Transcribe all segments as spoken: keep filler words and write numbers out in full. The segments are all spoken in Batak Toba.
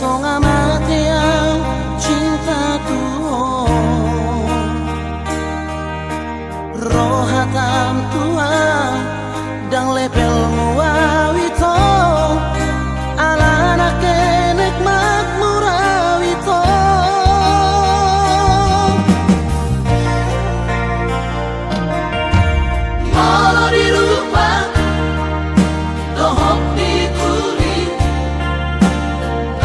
Tonga mate au cinta tu ho. Roha tam tu au ndang level mu au ito. Alana kenek makmur au ito. Molo di rupa dohot di kuli,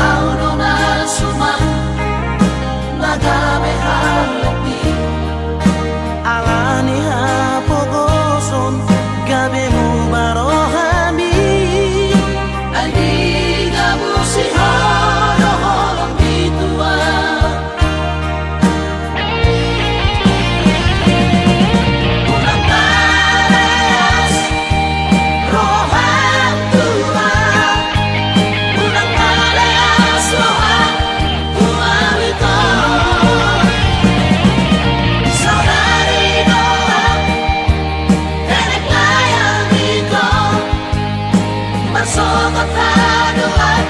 au do na suman na gabe halak i. Alani hapogoson gabe muba rohami. Ai digabusi ho do holong ni tua. Marsogot haduan,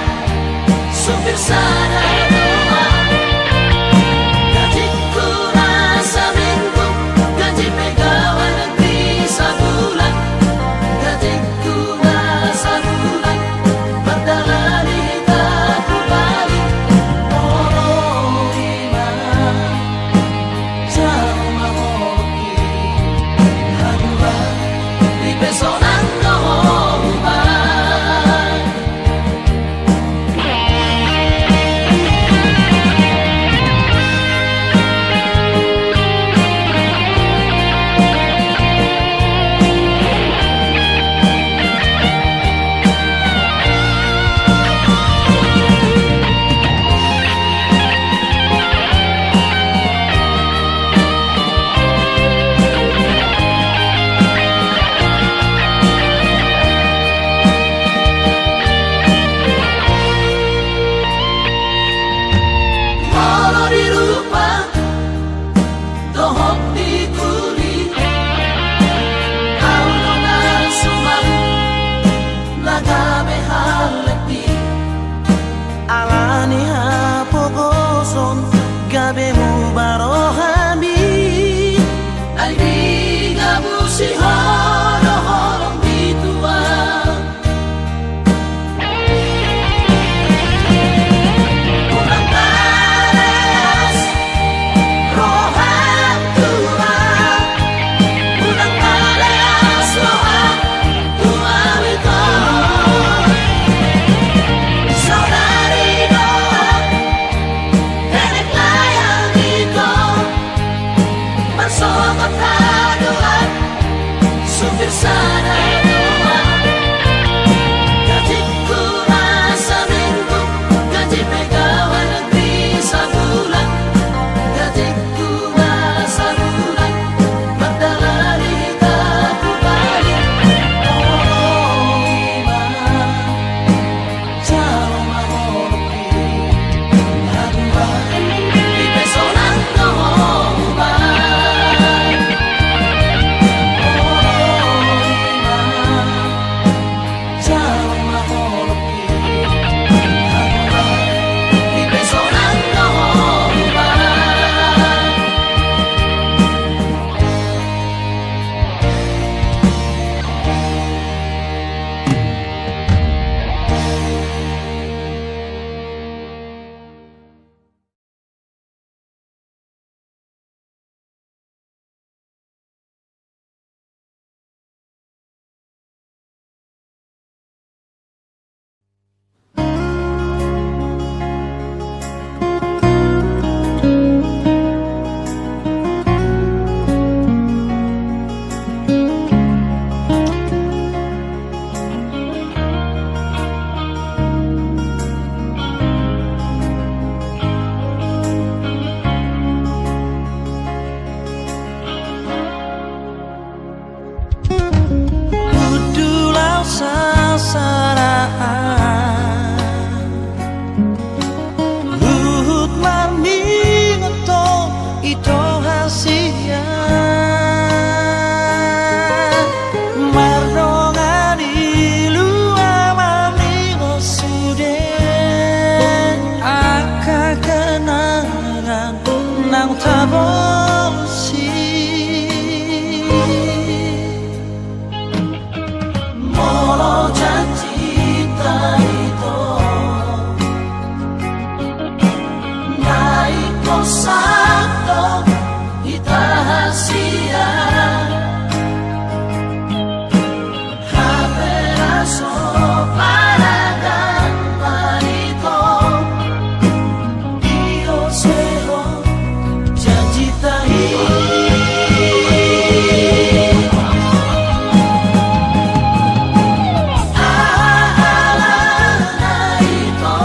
supir sada dua. Gajingku na saminggu, gaji pegawai negeri sabulan. Gajingku na sabulan, mardalani hita tu Bali. Molo ima. Molo di rupa dohot di kuli, au do na suman na gabe halak i. Alani hapogoson gabe muba rohami. Ai digabusi ho do holong ni tua. Unang tales Tabosi. Molo janjita ito, naeng hosak do hita hasian. Hape na so paragan ma ito, diosehon janjita i. Aha alana ito?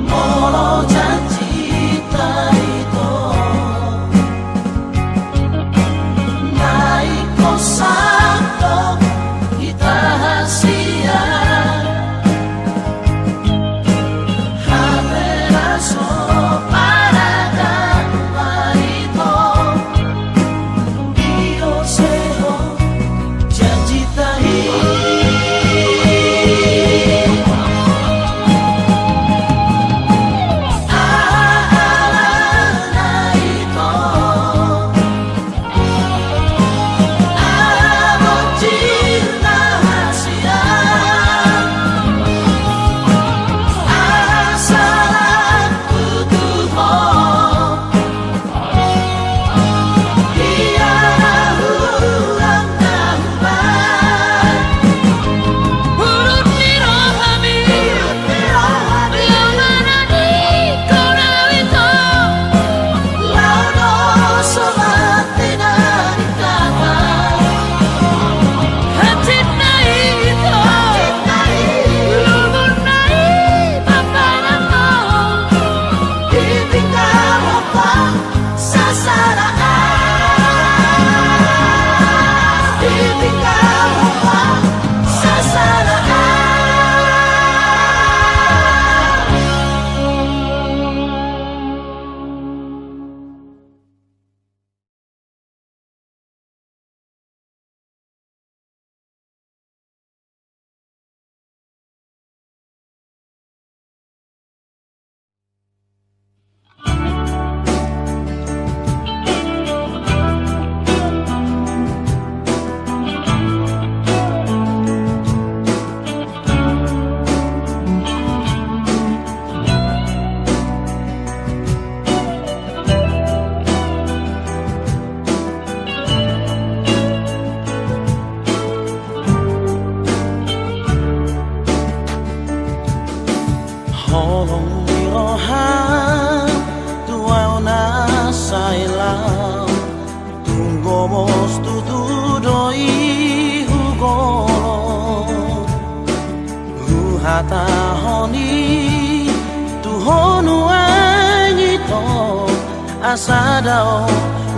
Molo janjita ito, naeng hosak do hita hasian. Hape na so paragan ma ito, diosehon janjita i. Aha alana ito? Holong ni roha tu ahu na sai lam, tung gomos tutu do i hugolo. Huhatahon i tu ho nuaeng ito, asa dao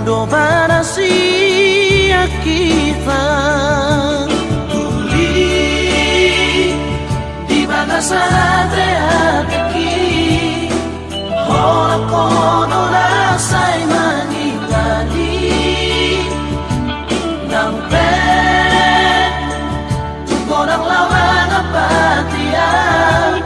do balas sian hita. Uli di bagasan ateatek i, holan ho do na sai maninggali. Nang pe tung godang laho mangampati ahu,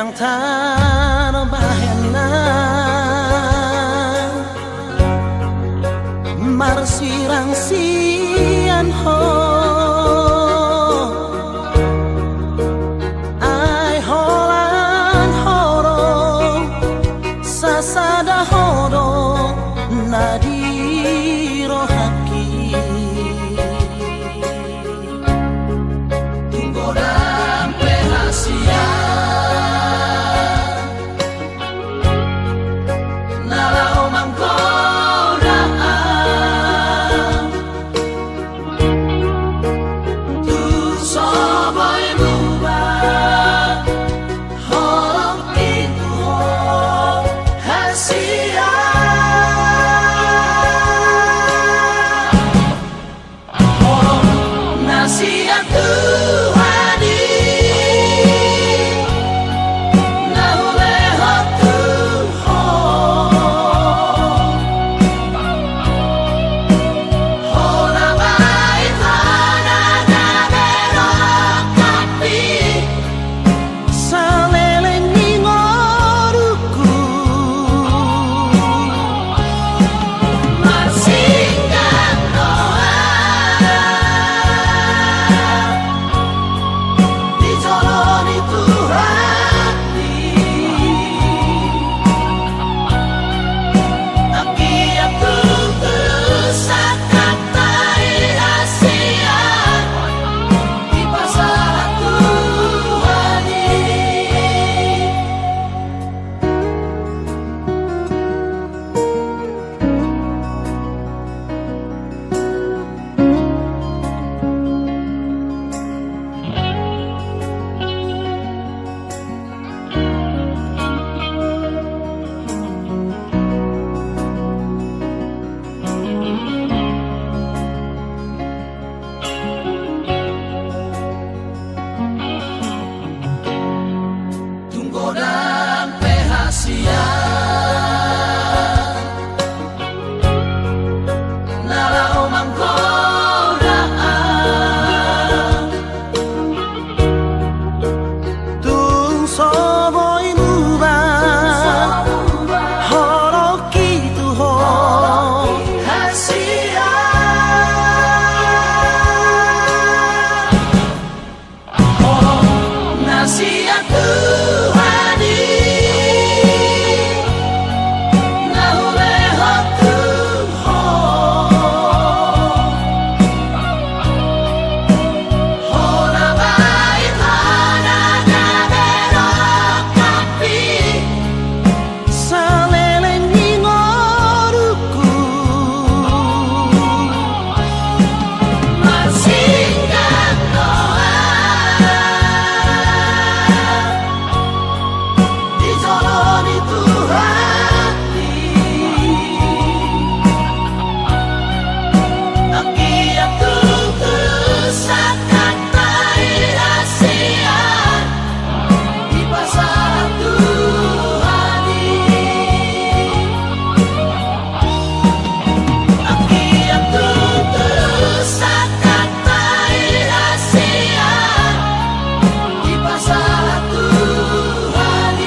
Tarbahen na marsirang sian Ho, ai holan Ho do, sasada Ho do na di rohangki. Tung godang pe hasian na laho manggoda ahu, tung so boi muba holongki tu Ho hasian. Holong na sian Tuhan i na hulehon tu Ho. Ho na bahen hata na gabe rongkap i saleleng ni ngolungku. Marsinggang do ahu di jolo ni Tuhan i. Anggiat tung tu sangkap tai hasian dipasahat Tuhan i. Tung godang pe hasian na laho manggoda ahu, tung so boi muba holongki tu Ho hasian. Holong na sian Tuhan i na hulehon tu Ho. Ho na bahen hata na gabe rongkap i saleleng ni ngolungku. Marsinggang do ahu di jolo ni Tuhan i. Anggiat tung tu sangkap tai hasian dipasahat Tuhan i. Anggiat tung tu sangkap tai hasian dipasahat Tuhan i.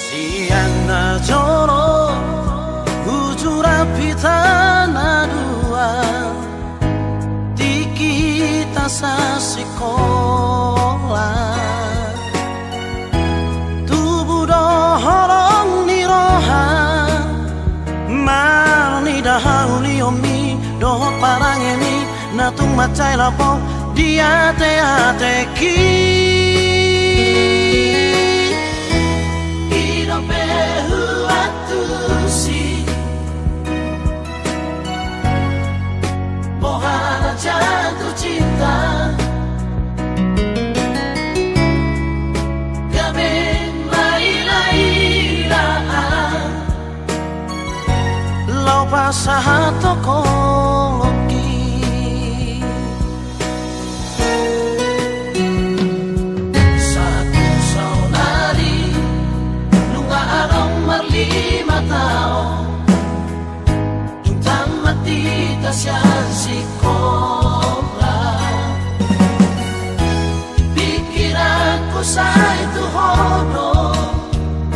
Sian na jolo bujur hita na dua, tingki hita sasikola. mansai lambok di ate-ateki. I dope huantusi boha na jatuh cinta, gabe maila-ilaan laho pasahathon holongki. Sahat tu saonari nunga adong marlima taon, dung tamat hita sian sikola. Pikiranku sai tu ho do,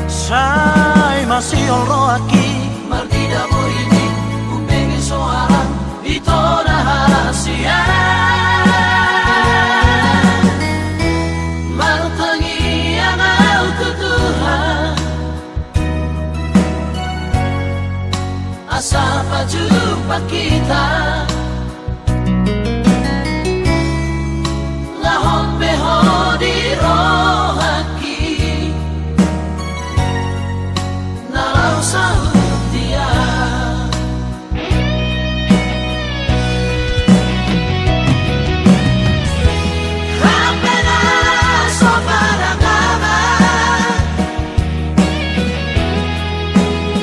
sai masihol rohangki. Marnida borini umbege soarang di tona hasian. Martangiang au tu Tuhan, asa pajumpang hita. Laho pe ho di rohangki na laho saut dia. Hape na so paranggaman,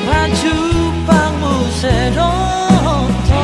pajumpang muse dohot ho.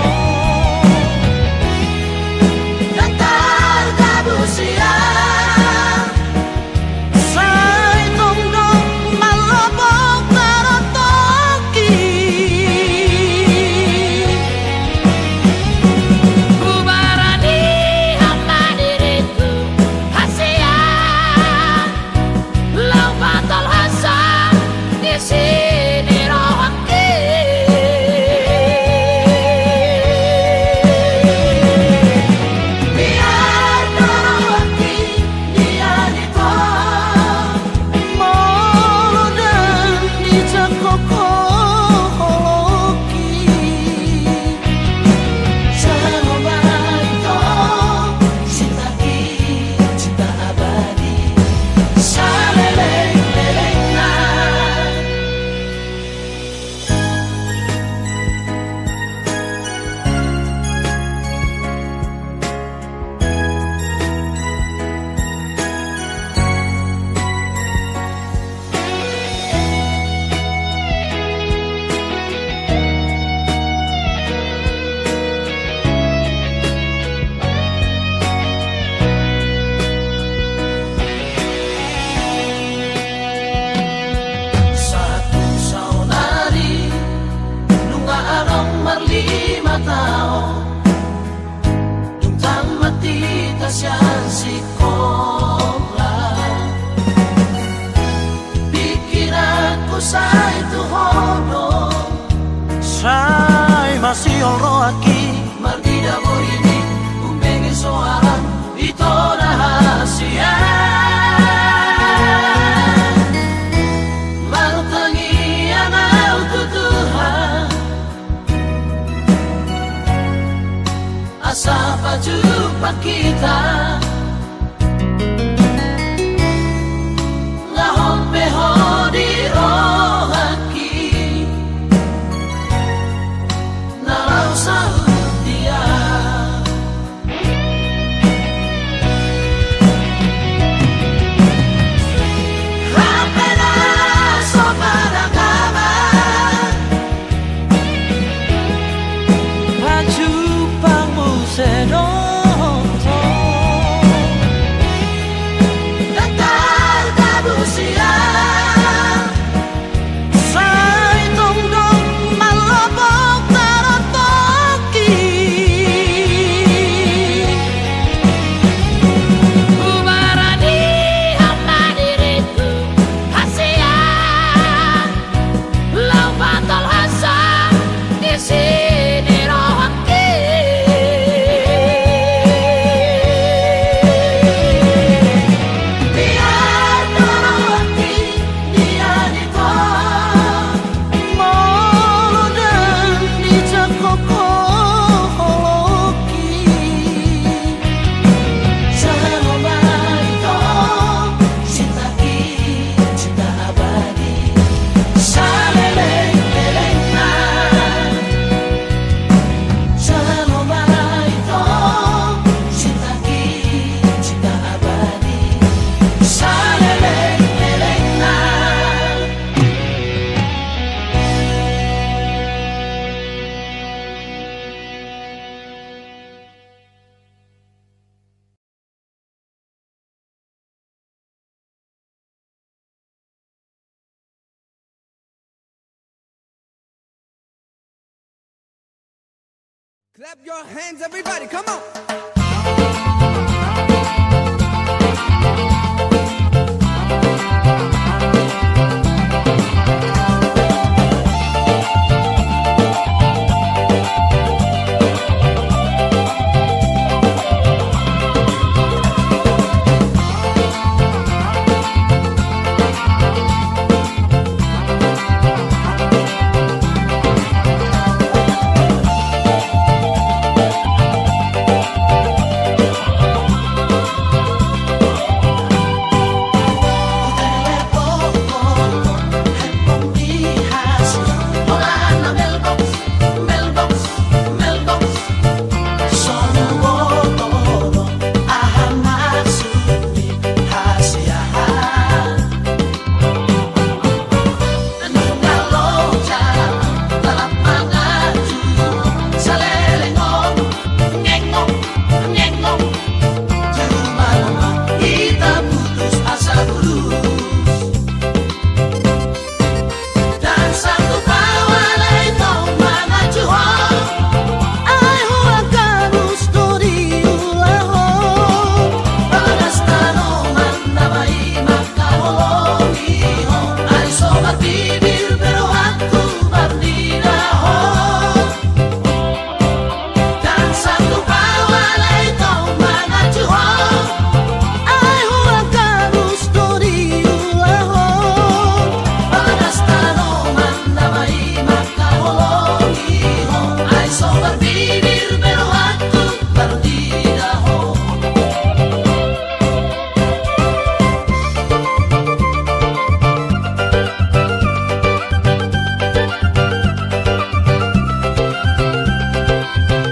Clap your hands, everybody, come on!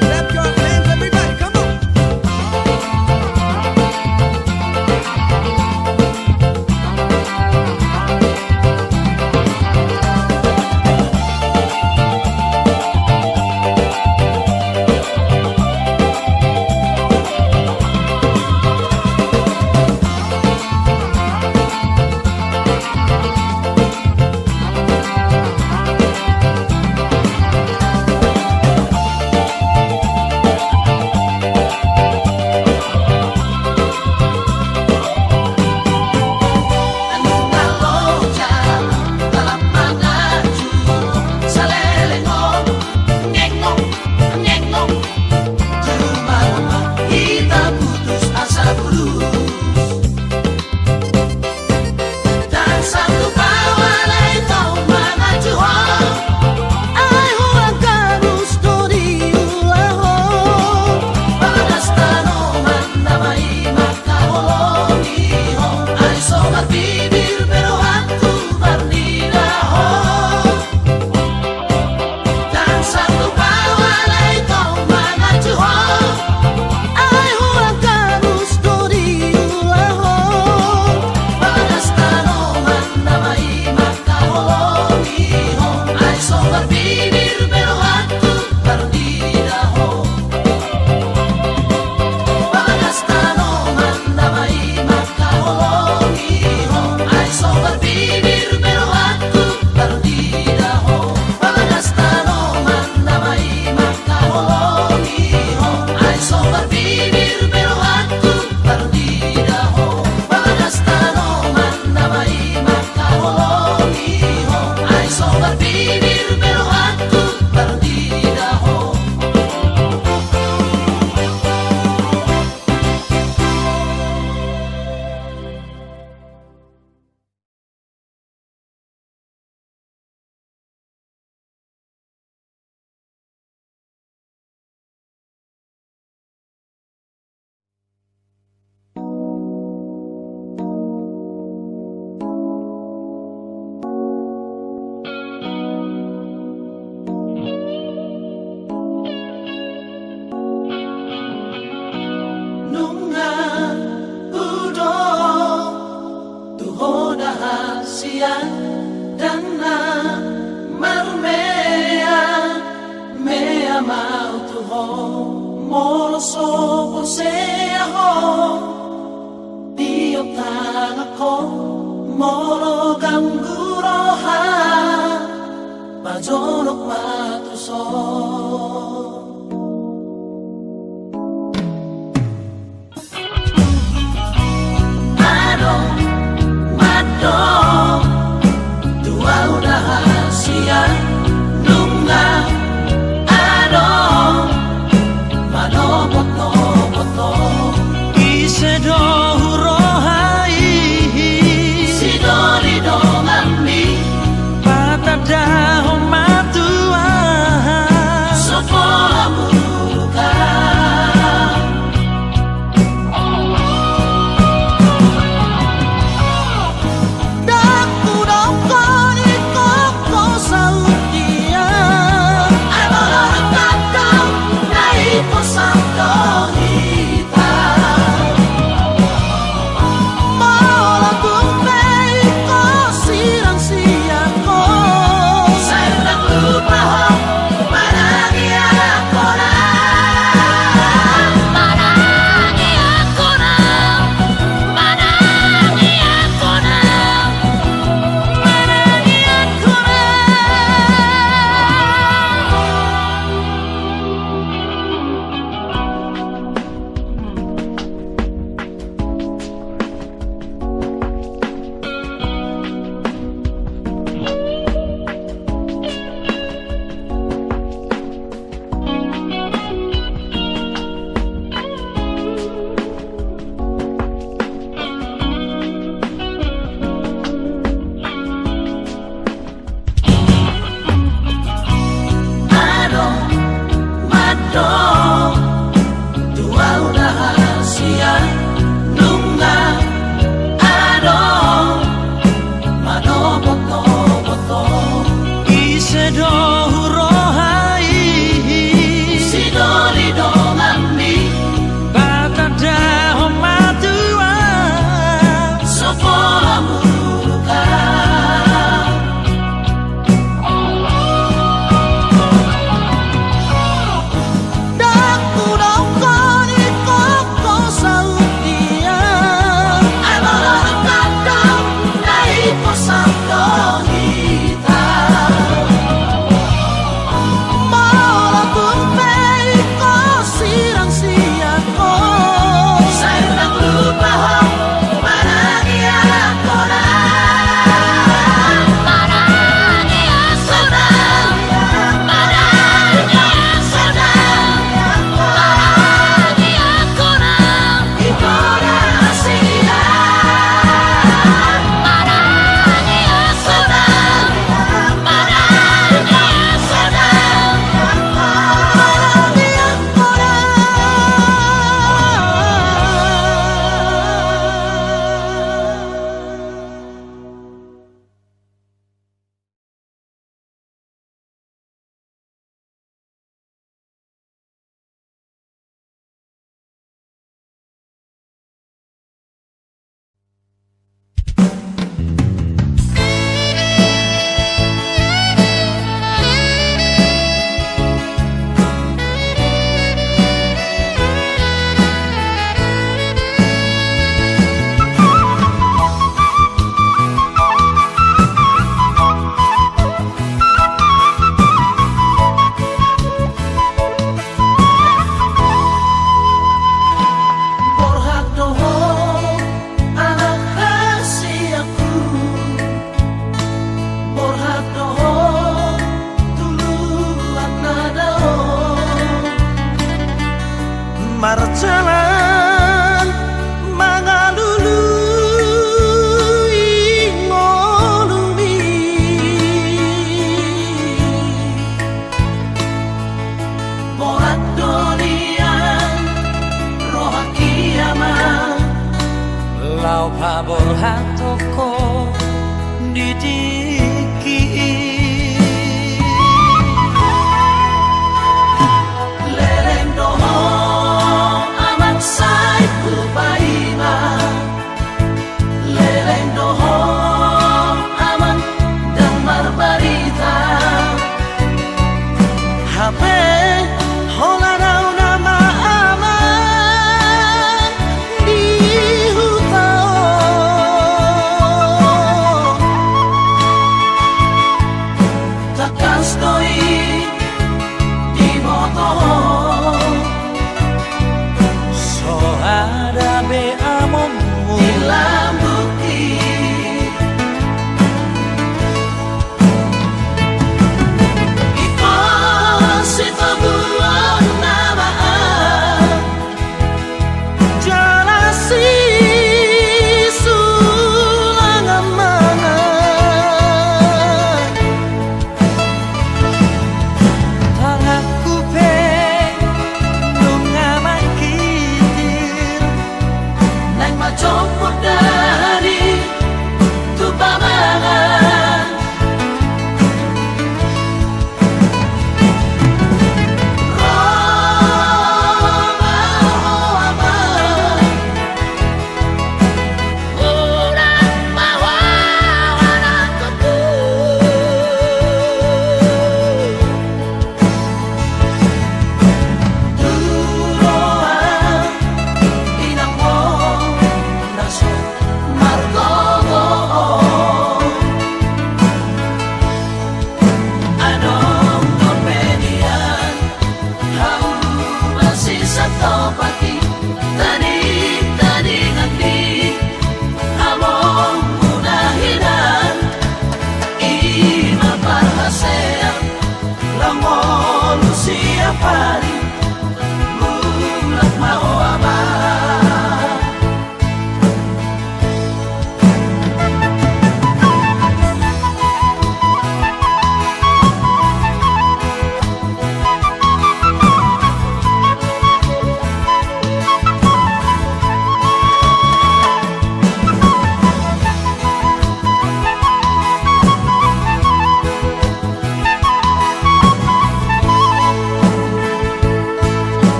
Clap your hands, everybody, come on! Nunga hudok tu ho da hasian, dang na marmea mea ma au tu ho. Molo so porsea ho, tiop tangan ho. Molo ganggu roha, pajonok ma tuson. Adong tu ahu na hasian, nunga adong manopotopot ho. Ise do huroha i? Sidoli donganmi. Patandahon ma tu aha? So pola murka.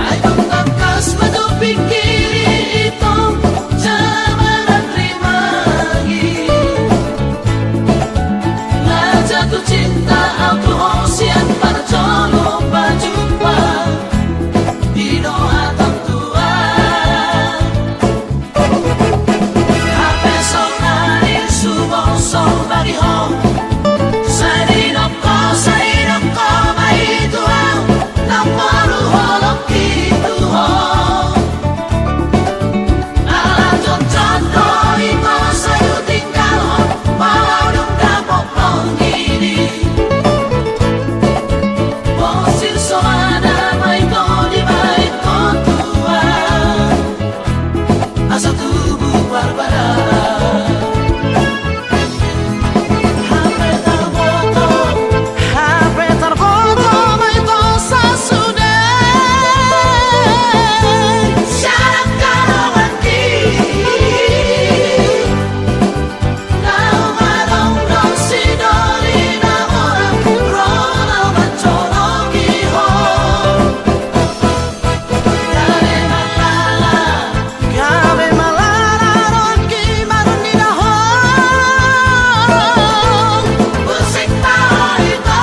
Ai dung tangkas ma tu pingkiri, itong jala marandri ma i. Na jatuh cinta au tu ho sian parjolo pajumpa, i do hatangkuan. Hape sonari subo so bagi ho. Sai didok ho, sai didok ho ma i tu au, na boru holong i tu ho. Ala jotjot do i ho sai hutinggalhon, molo dung dapot longini. Bosir soada ma i ho dibaen ho tu au. Asa tubu parbadaan. Hape tarboto, hape tarboto ma i ho sasude. Sian angka donganki. Naung adong do sidoli na borat ro na manjoloki ho. Gabe malala, gabe malala donganki marnida ho. Musik ma ho i ho.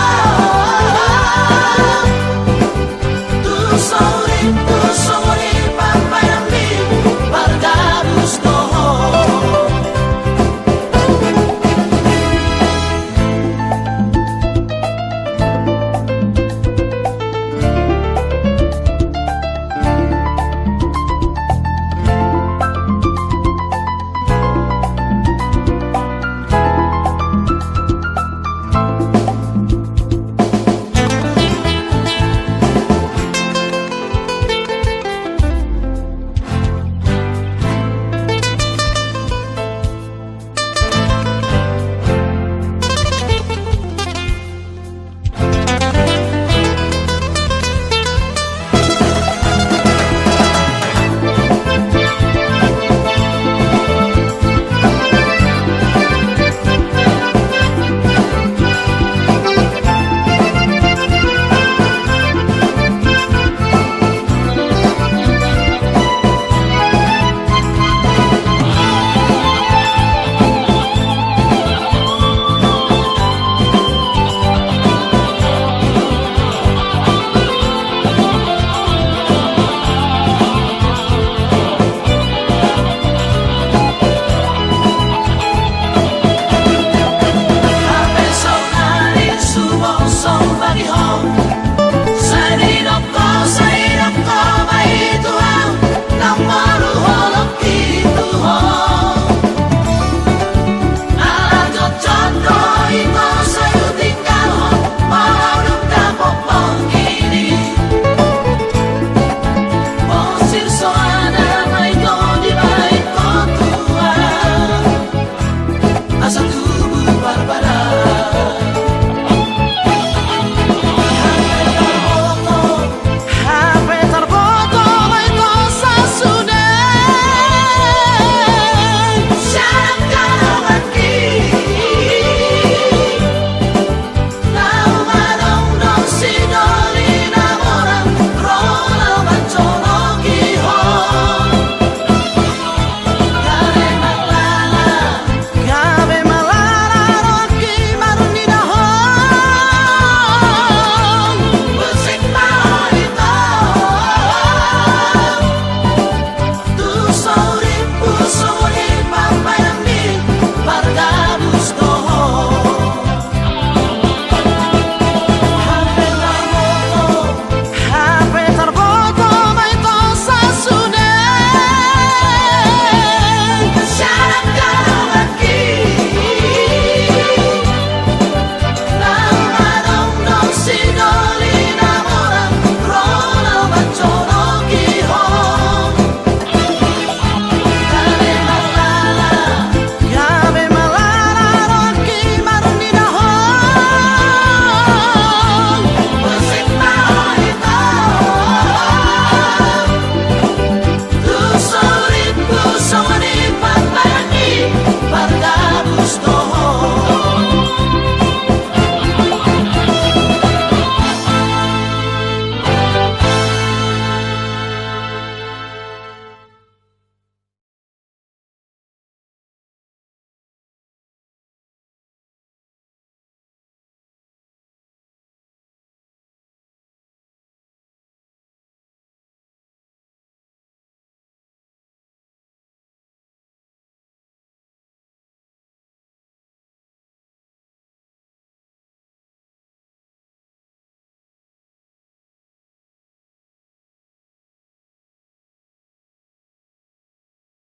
Tu so urip, tu so